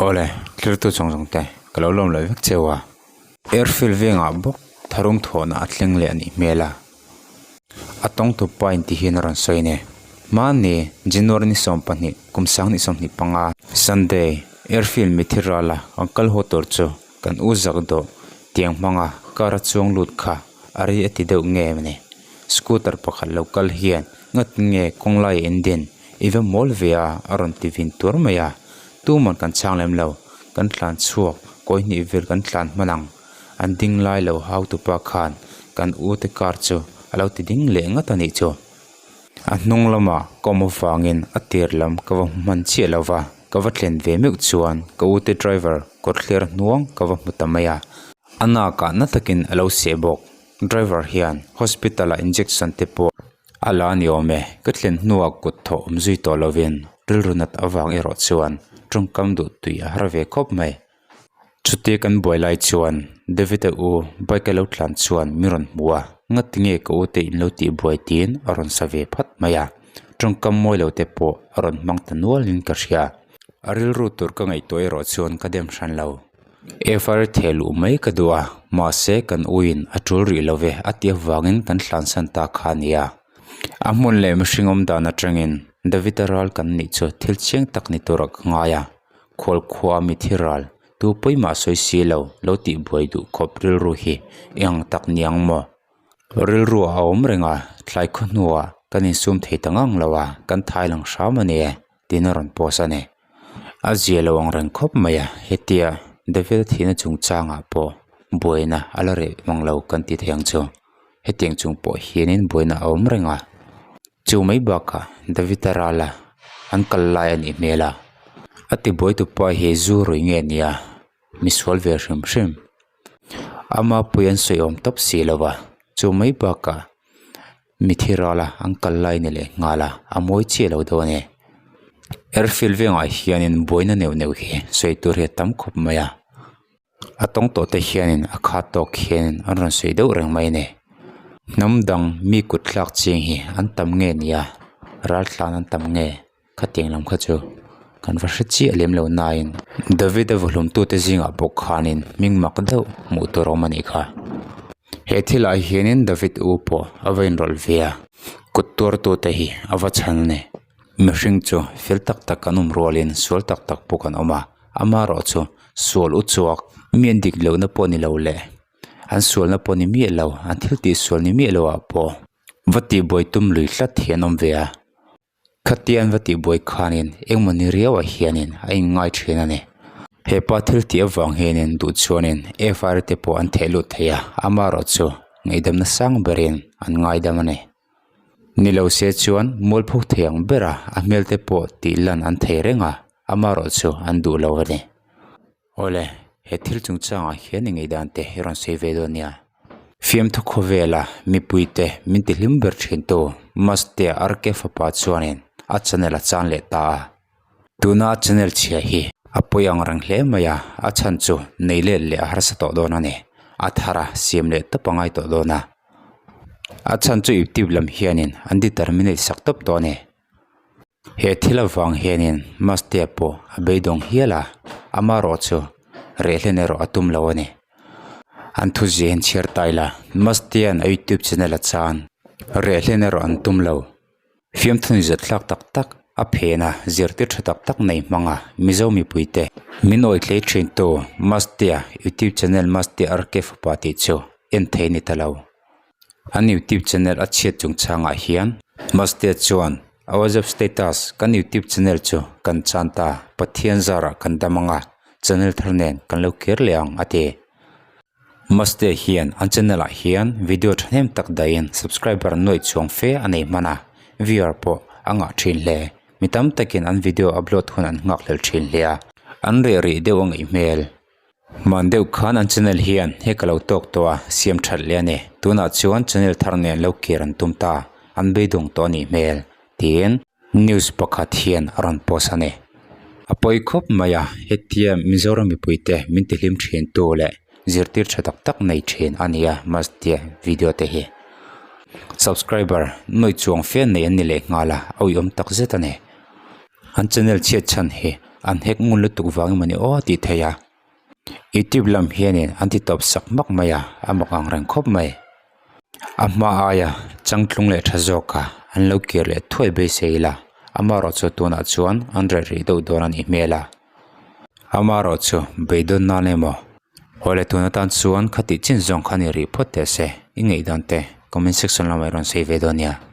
Awle, thiltu zawng zawng te ka lo lawm leh vek cheu a. Airfield vengah bawk tharum thawhna a thleng leh a nih hmel a. A tawng tu pa in ti hian a rawn sawi a ni. Hmanni January ni 20 kum 2025 Sunday Airfield mithi rala kan kal haw tur chu kan u zak dawh tiang hmanga car a chuang lut kha a rei a ti deuh nge ni. Scooter pakhat lo kal hian nghat nge kawng laiah in din I va mawl ve a, a rawn ti vin tuar mai a. Tuman kan chhang lem lo, kan tlan chhuak, kawi hnih vel kan tlan hman ang. An ding lai lo hau tupa khan kan u te car chu a lo ti ding leh ngat a nih chu. A hnung lamah ka awm avangin a tir lam ka va hmu hman chiah lo va, ka va thlen ve meuh chuan ka u te driver kawt thler hnuang ka va hmu ta mai a. A nakah na takin a lo seh bawk. Driver hian hospital ah injection te pawh A la ni awm e, ka thlen hnuah kut thawh awm zui tawh lovin rilru nat avang erawh chuan tawngkam duh tui a har ve khawp mai. Chutia kan buai lai chuan David-a u bike a lo tlan chuan min rawn hmu a, ngati nge ka u te in lo tih buai tiin a rawn sa ve phat mai a, tawngkam mawi lo te pawh a rawn hmang ta nualin ka hria. A rilru tur ka ngaihtuah erawh chuan ka dem hran lo. FR theh luh mai ka duh a, mahse kan uiin a tul rih lo ve a tih avangin kan hlansan ta kha a nia. A hmun leh mihring awm dan atangin David-a ral kan nih chu thil chiang tak ni turah ka ngai a, khual khua mi thi ral tu pawimah sawi si lo lo tih buai duh khawp rilru hi eng tak ni ang maw? Rilru a awm reng a, tlai khaw hnuah kan insum thei ta ngang lo a, kan thai lang hram a ni e. Tiin a rawn post a ni. A zia lo ang reng khawp mai a, hetia David-a thihna chungchangah pawh buaina a la reh mang lo kan ti thei ang chu. Hetiang chung pawh hianin buaina a awm reng a. Chu mai bakah David-a rala an kal lai a nih hmel a, a tibuai tu pa hi zu rui nge nia misual ve hrim hrim. Ama pui an sawi awm tawp si lo va, chu mai bakah Mithi rala an kal lai ni leh nghal a, a mawi chiah lo dawn e. Airfield vengah hianin buaina neuh neuh hi sawi tur hi a tam khawp mai a. A tawng tawh te hianin a khat tawk hianin an rawn sawi deuh reng mai a ni. Hnam dang mi kut thlak ching hi an tam nge nia, ral tlan an tam nge khatiang lam kha chu kan va hre chiah lem lo nain David-a vuhlum tute zingah bawk khanin hming mak deuh hmuh tur a awm a nih kha. He thilah hianin David u pawh a va inrawlh ve a, kut tuartute hi a va chhan a ni. Mihring chu fel tak tak kan awm rualin sual tak tak pawh kan awm a, amaherawh chu sual u chuak mi an dik lohna pawh ni lo leh an sualna pawh ni miah lo, an thil tih sual ni miah loah pawh va tihbuai tum lui hlat hi an awm ve a. Khatian va tih buai khanin engmaw ni riauah hianin a inngai thin a ni. He pa thil tih avang hianin duh chuanin FR te pawh an theh lut thei a, amaherawh chu ngaihdamna sang berin an ngaidam a ni. Ni lo se chuan mualpho thei ang bera a hmel te pawh tih lan an thei reng a, amaherawh chu an duh lo a ni. Awle, he thil chungchangah hian i ngaihdan te i rawn sawi ve dawn nia. Fiamthu khawvela mipuite min ti hlim ber thintu Mastea RK fapa chuanin a channel a chan leh ta a. Tuna a channel chhia hi a pawi ang reng hle mai a, a chhan chu nei let leh a harsa tawh dawn a ni. A thar a siam leh tawp a ngai tawh dawn a. A chhan chu YouTube lam hianin an determinate sak tawp tawh a ni. He thil avang hianin Mastea pawh a beidawng hial a, amaherawh chu reh hlen erawh a tum lo a ni. An thuzia hian chhiar ta ila, Mastea'n a YouTube channel a chan, reh hlen erawh an tum lo. Fiamthu ni zat thlak tak tak a phen a, zirtir tha tak tak nei hmang a, Mizo mipuite min awitlei thintu Mastea YouTube channel Mastea RK Fapa tih chu en thei a ni ta lo. An youtube channel a chhiat chungchangah hian Mastea chuan a whatsapp status kan youtube channel chu kan chan ta Pathian zarah kan dam ang a channel thar nen kan lo kir leh ang a ti. Mastea hian an channel ah hian video thahnem tak dahin subscriber nuaih chuang fe a nei hman a viewer pawh a ngah thin hle. Mi tam takin an video upload hun an nghak hlel thin hle a an reh rih deuh a ngaih hmel. Hman deuh khan an channel hian he ka lo tawk tawh a, siam that leh a ni. Tunah chuan channel thar nen lo kir an tum ta, an beidawng tawh a nih hmel, tiin news pakhat hian a rawn post a ni. A pawi khawp mai a, hetia Mizoram mipuite min tihlim thin tu leh zirtir tha tak tak nei thin a ni a, Mastea video te hi. Subscriber nuaih chuang fe nei an ni leh nghal a, a uiawm tak zet a ni. An channel chhiat chhan hi. An hek ngun lutuk vang emaw ni aw tih theih a. Youtube lam hianin an ti tawp sak hmak mai a, a mak ang reng khawp mai. A hma aia changtlung leh tha zawk a an lo kir leh thuai beisei ila, amaherawhchu tunah chuan an reh rih deuh dawn a nih hmel a. Amaherawhchu beidawn nan emaw haw leh tun atan chuan khatih chin zawng kha ni rih phawt teh se, i ngaihdan te comment section lamah i rawn sawi ve dawn nia.